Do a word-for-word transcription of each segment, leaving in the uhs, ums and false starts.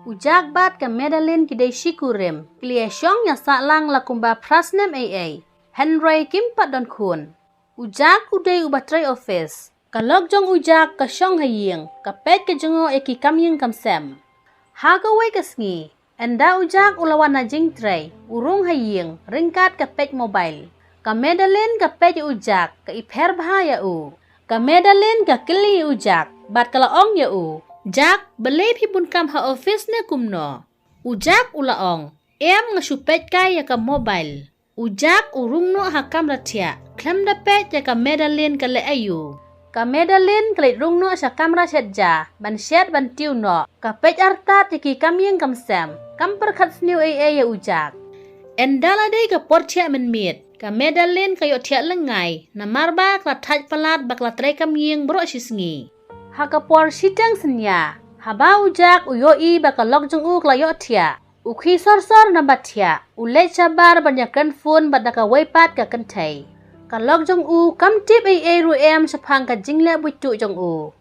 U Jack bad ka Madeline ki dei shi kurim, ki la ïa shong ïa sahlang la kumba phra snem ei ei. Hynrei kim pat don khun. U Jack u dei uba trei office. Ka lok jong u Jack ka shong ha ïing, ka peit ka jngoh ïa ki kam ïing kam sem. Ha kawei ka sngi, ynda u Jack u la wan na jingtrei, u rung ha ïing, ryngkat ka peit mobile. Ka Madeline ka peit ïa u Jack, ka ipher bha ïa u. Ka Madeline ka kylli ïa u Jack, bad ka la ong ïa u, "Jack, balei phi bun kam ha office ne kumno?" U Jack u la ong, "Em, nga shu peit kai ïa ka mobile." U Jack u rung noh ha kamra thiah, khlem da peit ïa ka Madeline ka leh aïu. Ka Madeline ka leit rung noh sha kamra shet ja, ban shet ban tiew noh, ka peit artat ïa ki kam ïing kam sem, kam pyrkhat sniew ei ei ïa u Jack. Ynda la dei ka por thiah mynmiet, ka Madeline ka ïohthiah lyngngai, namar ba ka la thait palat ba ka la trei kam ïing baroh shi sngi. Ha ka por shiteng synñia, haba u Jack u ïohi ba ka lok jong u ka la ïohthiah, u khie sor sor na ba thiah, u leit shabar ban ïakren phone bad da kawei pat ka kynthei. Ka lok jong u kam tip ei ei ruh em shaphang ka jingleh buit tuh jong u.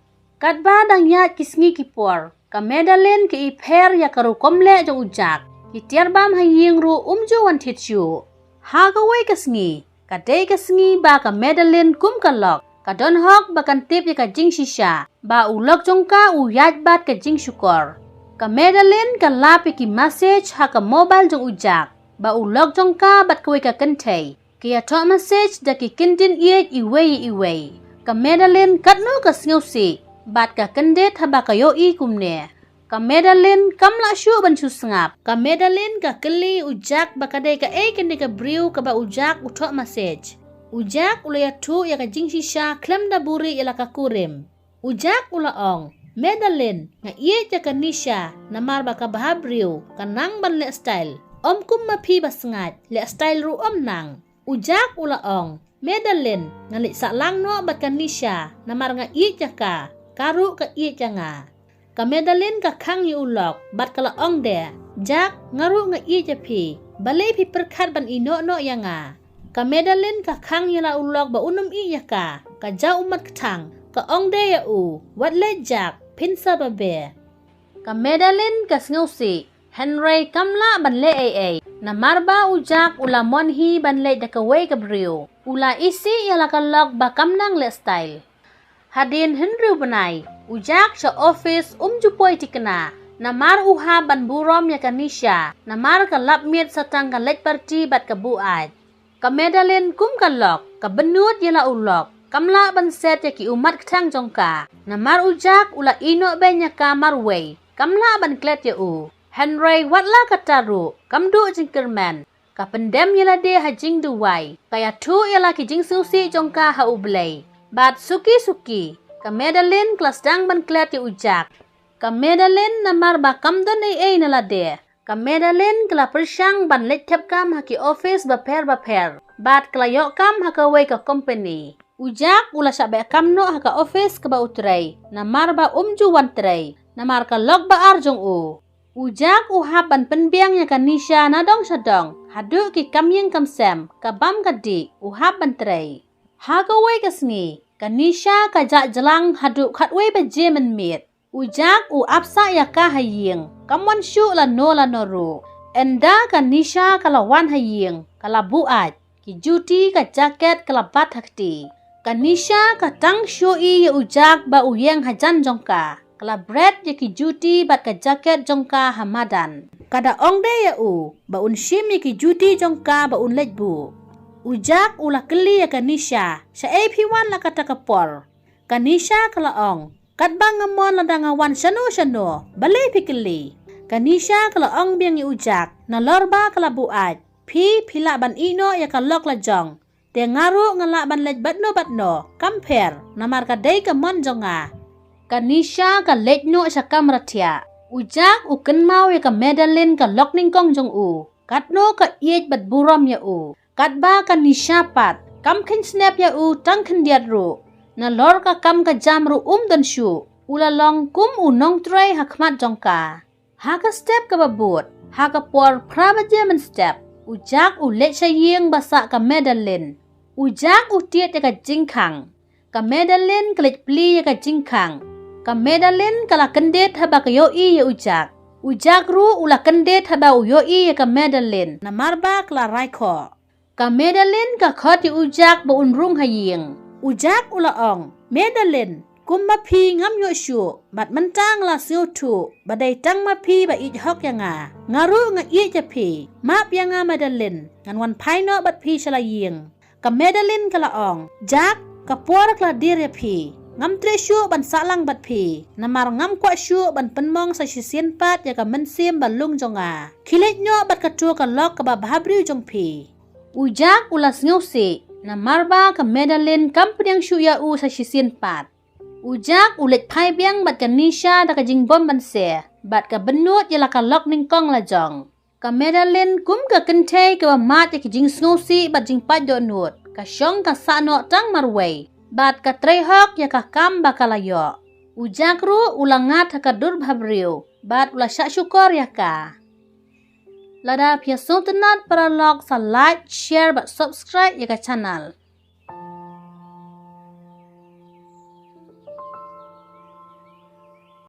Katba dang ïaid ki sngi ki por, ka Madeline ka ipher ïa ka rukom leh jong u Jack. Ki tiar bam ha ïing ruh um ju wan thied shuh. Ha kawei ka sngi, ka dei ka sngi ba ka Madeline kum ka lok, ka don hok ba kan tip ïa ka jingshisha, ba u lok jong ka u ïaid bad ka jingshukor. Ka Madeline ka lap ïa ki message ha ka mobile jong u Jack, ba u lok jong ka bad kawei ka kynthei ki ïathoh message da ki kyndit ïeit iwei iwei. Ka Madeline katno ka sngewsih bad ka kyndit haba ka ïohi kumne. Ka Madeline kam lah shuh ban shu sngap. Ka Madeline ka kylli u Jack ba ka dei kaei kane ka briew kaba u Jack u thoh message. U Jack u la ïathuh ïa ka jingshisha khlem da buhrieh ïa la ka kurim. U Jack u la ong, "Madeline, nga ïeit ïa ka Nisha, namar ba ka bha briew, ka nang ban leh style. Ym kum ma phi ba sngaid, leh style ruh ym nang." U Jack u la ong, "Madeline, nga leit sahlang noh bad ka Nisha, namar nga ïeit ïa ka, ka ruh ka ïeit ïa nga." Ka Madeline ka khang ïa u lok, bad ka la ong de, "Jack, nga ruh nga ïeit ïa phi, balei phi pyrkhat ban ïehnoh noh ïa nga?" Ka Madeline ka khang ïa la u lok ba un ym ïeit ïa ka, ka jaw ummat kthang, ka ong de ïa u, "Wat leh Jack, phin sa babe." Ka Madeline ka sngewsih, hynrei kam lah ban leh ei ei. Namar ba u Jack u la mon hi ban leit da kawei ka briew. U la isih ïa la ka lok ba kam nang leh style. Hadien hynriew bnai, u Jack sha office um ju poi thikna. Namar u hap ban burom ïa ka Nisha. Namar ka lap miet sa tang ka leit party bad ka buaid. Ka Madeline kum ka lok, ka bynnud ïa la u lok, kam lah ban set ïa ki ummat kthang jong ka. Namar u Jack u la ïehnoh beiñ ïa ka marwei, kam lah ban klet ïa u. Hynrei wat la katta ruh, kam duh jingkyrmen. Ka pyndem ïa lade ha jingduwai, ka ïathuh ïa la ki jingsngewsih jong ka ha U Blei. Bad suki suki, ka Madeline ka la sdang ban klet ïa u Jack. Ka Madeline namar ba kam don ei ei na lade. Ka Madeline ka la pyrshang ban leit thep kam ha ki office bapher bapher. Bad ka la ïoh kam ha kawei ka company. U Jack u la shah beh kam noh ha ka office kaba u trei. Namar ba um ju wan trei. Namar ka lok ba ar jong u. U Jack u hap ban pynbiang ïa ka Nisha na dong sha dong. Haduh ki kam ïing kam sem. Ka bam ka dih. U hap ban trei. Ha kawei ka sngi. Ka Nisha ka jah jlang haduh khatwei baje mynmiet. U Jack u ap sah ïa ka ha ïing, kam wan shuh lano lano ruh. Ynda ka Nisha ka la wan ha ïing, ka la buaid, ki juti ka jaket ka la bat ha kti. Ka Nisha ka tang shu i ïa u Jack ba u ïeng hajan jong ka, ka la bret ïa ki juti bad ka jaket jong ka ha madan. Ka da ong de ïa u, ba un shim ïa ki juti jong ka ba un leit buh. U Jack u la kylli ïa ka Nisha, "Shaei phi wan la kata ka por?" Ka Nisha ka la ong, "Katba nga mon lada nga wan shano shano, balei phi kylli?" Ka Nisha ka la ong biang ïa u Jack, "Nalor ba ka la buaid, phi, phi lah ban ïehnoh ïa ka lok la jong. Te nga ruh nga lah ban leit badno badno, kam pher, namar ka dei ka mon jong nga." Ka Nisha ka leit noh sha kamra thiah. U Jack u kynmaw ïa ka Madeline ka lok nyngkong jong u. Katno ka ïeit bad burom ïa u. Katba ka Nisha pat, kam kheiñ snep ïa u tang khyndiat ruh. Nalor ka kam ka jam ruh um don shuh. U la long kum u nongtrei ha khmat jong ka. Ha ka step kaba bud, ha ka por phra baje mynstep, u Jack u leit sha ïing ba sah ka Madeline. U Jack u tied ïa ka jingkhang. Ka Madeline ka leit plie ïa ka jingkhang. Ka Madeline ka la kyndit haba ka ïohi ïa u Jack. U Jack ruh u la kyndit haba u ïohi ïa ka Madeline namar ba ka la rai khoh. Ka Madeline ka khot ïa u Jack ba un rung ha ïing. U Jack u la ong, "Madeline, kumba phi ngam ïoh shuh, bad mynta nga la sngewthuh ba dei tang ma phi ba ïeit hok ïa nga. Nga ruh nga ïeit ïa phi. Map ïa nga Madeline, ngan wan phai noh bad phi sha la ïing." Ka Madeline ka la ong, "Jack, ka por ka la dier ïa phi. Ngam treh shuh ban sah lang bad phi namar ngam kwah shuh ban pynmong sa shisien pat ïa ka mynsiem ba lung jong nga. Khie leit noh bad kato ka lok kaba bhabriew jong phi." U Jack u la sngewsih namar ba ka Madeline kam pdiang shuh ïa u sa shisien pat. U Jack u leit phai biang bad ka Nisha da ka jingbym banse bad ka bynnud ïa la ka lok nyngkong la jong. Ka Madeline kum ka kynthei kaba mad ïa ki jingsngewsih bad jingpait dohnud, ka shong ka sah noh tang marwei bad ka trei hok ïa ka kam ba ka la ïoh. U Jack ruh u la ngat ha ka dur bhabriew bad u la shah shukor ïa ka. Lada phi ïa sngewtynnat paralok, sa like, share bad subscribe ïa ka channel.